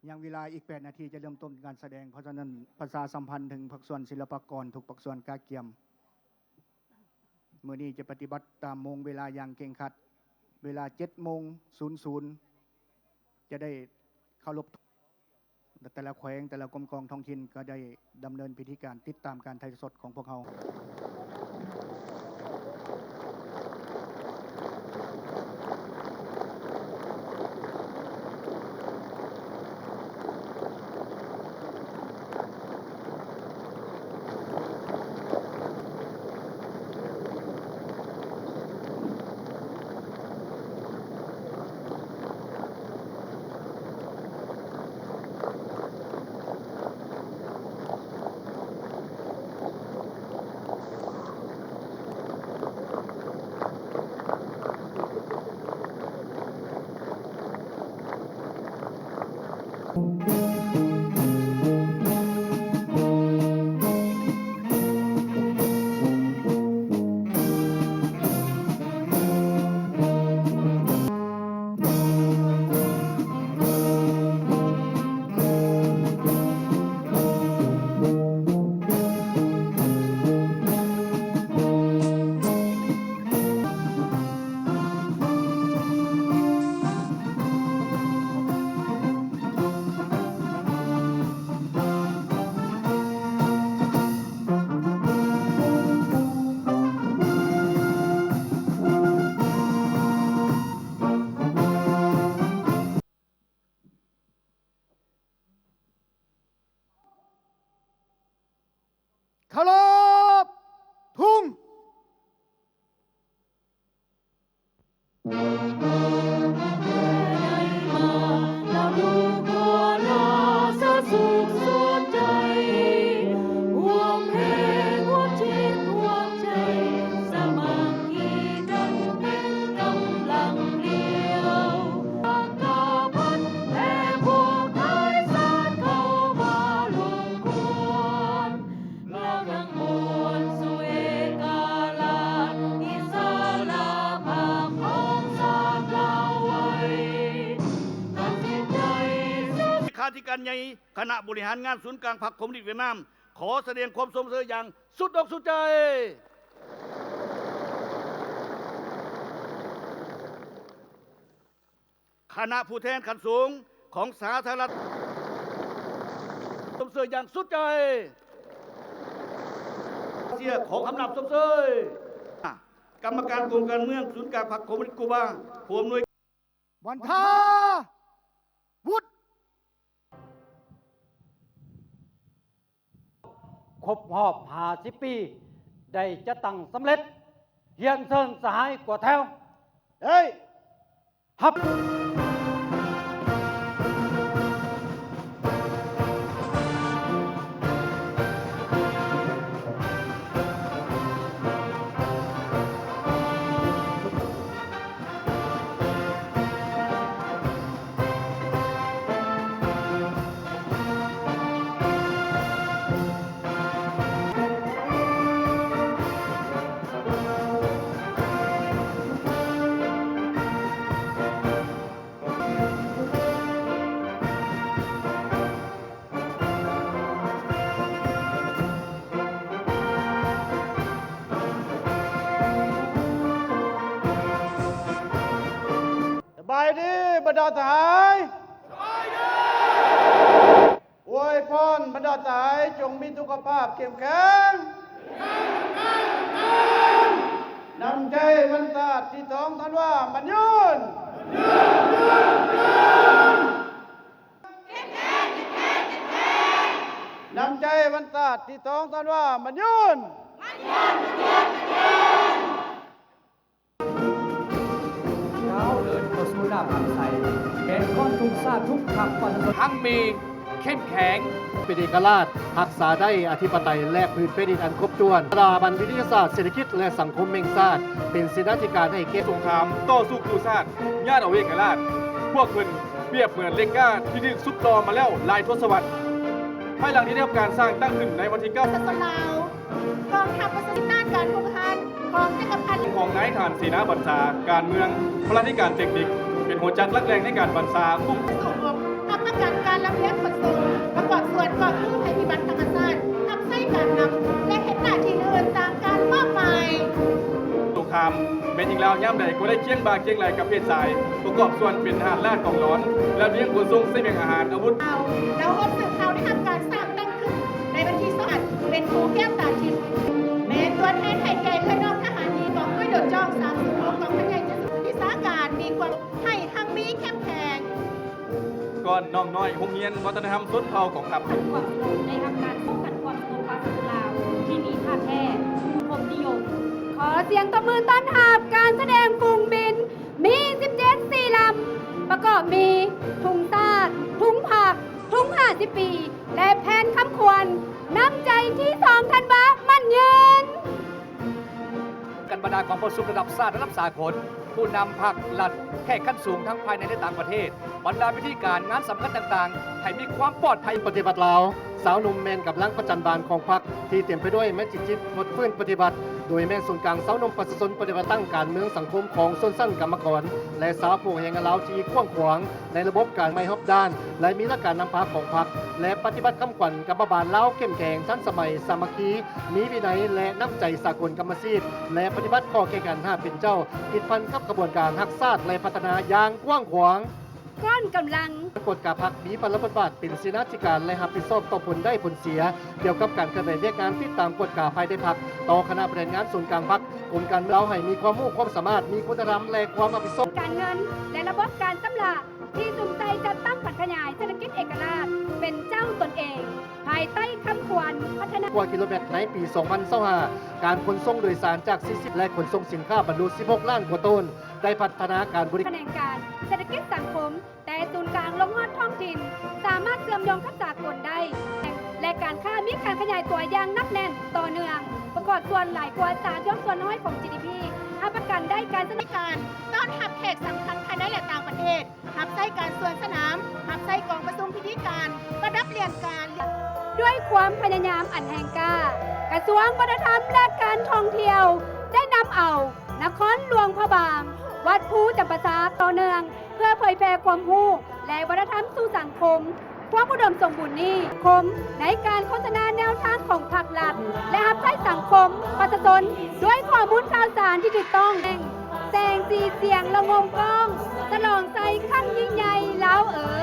ຍັງເວລາອີກແປດນາທີຈະເລີ່ມຕົ້ນການສະແດງ, ເພາະສະນັ້ນປະຊາສຳພັນເຖິງພາກສ່ວນສິລະປາກອນທຸກພາກສ່ວນກະກຽມ. ມື້ນີ້ຈະປະຕິບັດຕາມໂມງເວລາຢ່າງເຄັ່ງຄັດ. ເວລາເຈັດໂມງສູນສູນ ຈະໄດ້ເຄົາລົບ ແຕ່ລະແຂວງ ແຕ່ລະກົມກອງທ້ອງຖິ່ນກໍໄດ້ດຳເນີນພິທີການຕິດຕາມການຖ່າຍທອດສົດຂອງພວກເຮົາ. ເຄົາລົບທຸງ. ລາວທັງໝົດສູ່ເອກະລາດອິດສະຫຼະພາບຂອງຊາດລາວໄວ້. ຕັດສິນໃຈ. ເລຂາທິການໃຫຍ່ຄະນະບໍລິຫານງານສູນກາງພັກຄອມມູນິດຫວຽດນາມ ຂໍສະແດງຄວາມຊົມເຊີຍຢ່າງສຸດອົກສຸດໃຈ. ຄະນະຜູ້ແທນຂັ້ນສູງຂອງສາທາລະນະລັດ ຊົມເຊີຍຢ່າງສຸດໃຈ. ເຊຍຂໍຄຳນັບຊົມເຊີຍ. ກຳມະການກົມການເມືອງສູນກາງພັກຄອມມູນິດກູບາ ຜູ້ອຳນວຍ ວັນທາ ວຸດ. ຄົບຮອບຫ້າສິບປີ ໄດ້ຈັດຕັ້ງສຳເລັດ. ຮຽນເຊີນສະຫາຍກວດແຖວ. ໄດ້ຮັບ. ສະບາຍດີບັນດາສະຫາຍ. ສະບາຍດີ. ອວຍພອນບັນດາສະຫາຍ ຈົ່ງມີສຸຂະພາບເຂັ້ມແຂງ. ນ້ຳໃຈວັນຊາດທີສອງທັນວາໝັ້ນຍືນ. ນ້ຳໃຈວັນຊາດທີສອງທັນວາໝັ້ນຍືນ. ກ້າວເດີນເຂົ້າສູ່ໜ້າພັກໄຊ ແກ່ນຄອນທຸງຊາດທຸກພັກປະຊາຊົນ ຮັ່ງມີເຂັ້ມແຂງ ເປັນເອກະລາດ, ຮັກສາໄດ້ອະທິປະໄຕ ແລະ ພື້ນແຜ່ນດິນອັນຄົບຖ້ວນ. ສະຖາບັນວິທະຍາສາດເສດຖະກິດ ແລະ ສັງຄົມແຫ່ງຊາດ ເປັນເສນາທິການໃຫ້ແກ່ ສົງຄາມຕໍ່ສູ້ກູ້ຊາດ ຍາດເອົາເອກະລາດ. ພວກເພິ່ນປຽບເໝືອນເຫຼັກກ້າທີ່ຖືກຊຸບຕໍ່ມາແລ້ວຫຼາຍທົດສະວັດ. ພາຍຫຼັງທີ່ໄດ້ຮັບການສ້າງຕັ້ງຂຶ້ນໃນວັນທີເກົ້າ ປະຊາຊົນລາວ ກອງທັບປະຊາຊົນ ອຳນາດການປົກຄອງຂອງຈັກກະພັດ ຂອງນາຍທະຫານເສນາບັນຊາ, ການເມືອງ, ພະລາທິການເຕັກນິກ ເປັນຫົວຈັກຫຼັກແຫຼ່ງໃນການບັນຊາຄຸ້ມ ປະສົງອົບຮັບປະກັນການລຳ ຍິງລາວຍາມໃດກໍໄດ້ຄຽງບ່າຄຽງໄຫຼ່ກັບເພດຊາຍ ປະກອບສ່ວນເປັນທະຫານລາດກອງຫຼອນ ລຳລຽງຂົນສົ່ງສະບຽງອາຫານ ອາວຸດ. ເຮົາ ເຮົາຮອບສືບຂ່າວໄດ້ຮັບການສ້າງຕັ້ງຂຶ້ນໃນວັນທີສອງ ເປັນພູແກ້ວຕາທິບ ແມ່ນຕົວແທນໃຫ້ແກ່ເອື້ອຍນ້ອງທະຫານຍິງ ກອງດ້ວຍໂດດຈ້ອງສາມສູນຫົກ ກອງພັນໃຫຍ່ເຈັດສິບ ວິຊາການມີຄວາມ ໃຫ້ຮັ່ງມີເຂັ້ມແຂງ. ກ່ອນນ້ອງນ້ອຍໂຮງຮຽນວັດທະນະທຳຊົນເຜົ່າກອງທັບ. ຂັນຂວາງສະຫງົບ ໄດ້ຮັບການປ້ອງກັນຂວາງສະຫງົບປະຊາຊົນລາວທີ່ມີທ່າແທ້ສັງຄົມນິຍົມ. ຂໍສຽງຕົບມືຕ້ອນຮັບການສະແດງຝູງບິນ ມີ ສິບເຈັດ ສີ່ລຳ ປະກອບມີ ທຸງຊາດ, ທຸງພັກ, ທຸງຫ້າສິບປີ ແລະ ແຜ່ນຄຳຂວັນ ນ້ຳໃຈທີສອງ ທັນວາ ໝັ້ນຍືນ. ກັນບັນດາກອງປະຊຸມລະດັບຊາດ, ລະດັບສາກົນ, ຜູ້ນຳພັກລັດ, ແຂກຂັ້ນສູງທັງພາຍໃນ ແລະ ຕ່າງປະເທດ, ບັນດາພິທີການງານສຳຄັນຕ່າງໆ ໃຫ້ມີຄວາມປອດໄພ. ປະຕິວັດລາວ, ຊາວໜຸ່ມແມ່ນກຳລັງປະຈັນບານຂອງພັກ ທີ່ເຕັມໄປດ້ວຍແມັດຈິດຈິດ ຟົດຟື້ນປະຕິວັດ ໂດຍແມ່ນສູນກາງຊາວໜຸ່ມປະຊາຊົນປະຕິວັດຕັ້ງການເມືອງສັງຄົມຂອງຊົນຊັ້ນກຳມະກອນ ແລະ ຊາວຜູ້ແຮງງານລາວທີ່ກວ້າງຂວາງ ໃນລະບົບການໃໝ່ຮອບດ້ານ ແລະ ມີຫຼັກການນຳພາຂອງພັກ ແລະ ປະຕິບັດຄຳຂວັນກຳມະບານລາວເຂັ້ມແຂງ, ທັນສະໄໝ, ສາມັກຄີ, ມີວິໄນ ແລະ ນ້ຳໃຈສາກົນກຳມະຊີບ ແລະ ປະຕິບັດຂໍ້ແຂ່ງຂັນຫ້າເປັນເຈົ້າ ຕິດພັນກັບຂະບວນການຮັກຊາດ ແລະ ພັດທະນາຢ່າງກວ້າງຂວາງ. ກ້ອນກຳລັງ. ກວດກາພັກມີພາລະບົດບາດເປັນເສນາທິການ ແລະ ຮັບຜິດຊອບຕໍ່ຜົນໄດ້ຜົນເສຍ ກ່ຽວກັບການເຄື່ອນໄຫວວຽກງານຕິດຕາມກວດກາພາຍໃນພັກ, ຕໍ່ຄະນະບໍລິຫານງານສູນກາງພັກ, ກົມການເມືອງລາວໃຫ້ມີຄວາມຮູ້ຄວາມສາມາດ, ມີຄຸນນະທຳ ແລະ ຄວາມຮັບຜິດຊອບ. ການເງິນ ແລະ ລະບົບການຊຳລະ ທີ່ສຸມໃສ່ຈັດຕັ້ງຜັນຂະຫຍາຍເສດຖະກິດເອກະລາດເປັນເຈົ້າຕົນເອງ ພາຍໃຕ້ຄຳຂວັນພັດທະນາ. ກວ່າກິໂລແມັດໃນປີສອງພັນຊາວຫ້າ, ການຂົນສົ່ງໂດຍສານຈາກສີ່ສິບ ແລະ ຂົນສົ່ງສິນຄ້າບັນລຸສິບຫົກລ້ານກວ່າໂຕນ ໄດ້ພັດທະນາການບໍລິ ຂະແໜງການເສດຖະກິດສັງຄົມ ແຕ່ສູນກາງລົງຮອດທ້ອງຖິ່ນ ສາມາດເຊື່ອມໂຍງກັບສາກົນໄດ້ ແລະ ການຄ້າມີການຂະຫຍາຍຕົວຢ່າງໜັກແໜ້ນຕໍ່ເນື່ອງ ປະກອບສ່ວນຫຼາຍກວ່າສາມສິບຫົກສ່ວນຮ້ອຍຂອງ ຈີດີພີ ຮັບປະກັນໄດ້ການສະໜັບ ການຕ້ອນຮັບແຂກສຳຄັນພາຍໃນ ແລະ ຕ່າງປະເທດ, ຮັບໃຊ້ການສວນສະໜາມ, ຮັບໃຊ້ກອງປະຊຸມພິທີການ, ປະດັບຫຼຽນການ. ດ້ວຍຄວາມພະຍາຍາມອັນແຮງກ້າ, ກະຊວງວັດທະນະທຳ ແລະ ການທ່ອງທ່ຽວ ໄດ້ນຳເອົານະຄອນຫຼວງພະບາງ, ວັດພູຈຳປາສັກ ຕໍ່ເນື່ອງ ເພື່ອເຜີຍແຜ່ຄວາມຮູ້ ແລະ ວັດທະນະທຳສູ່ສັງຄົມ. ຄວາມອຸດົມສົມບູນນີ້ ຄົມໃນການໂຄສະນາແນວທາງຂອງພັກລັດ ແລະ ຮັບໃຊ້ສັງຄົມປະຊາຊົນ ດ້ວຍຂໍ້ມູນຂ່າວສານທີ່ຖືກຕ້ອງ. ແສງສີສຽງລະງົມກ້ອງ ສະຫຼອງໄຊຄັ້ງຍິ່ງໃຫຍ່ລາວເອີຍ.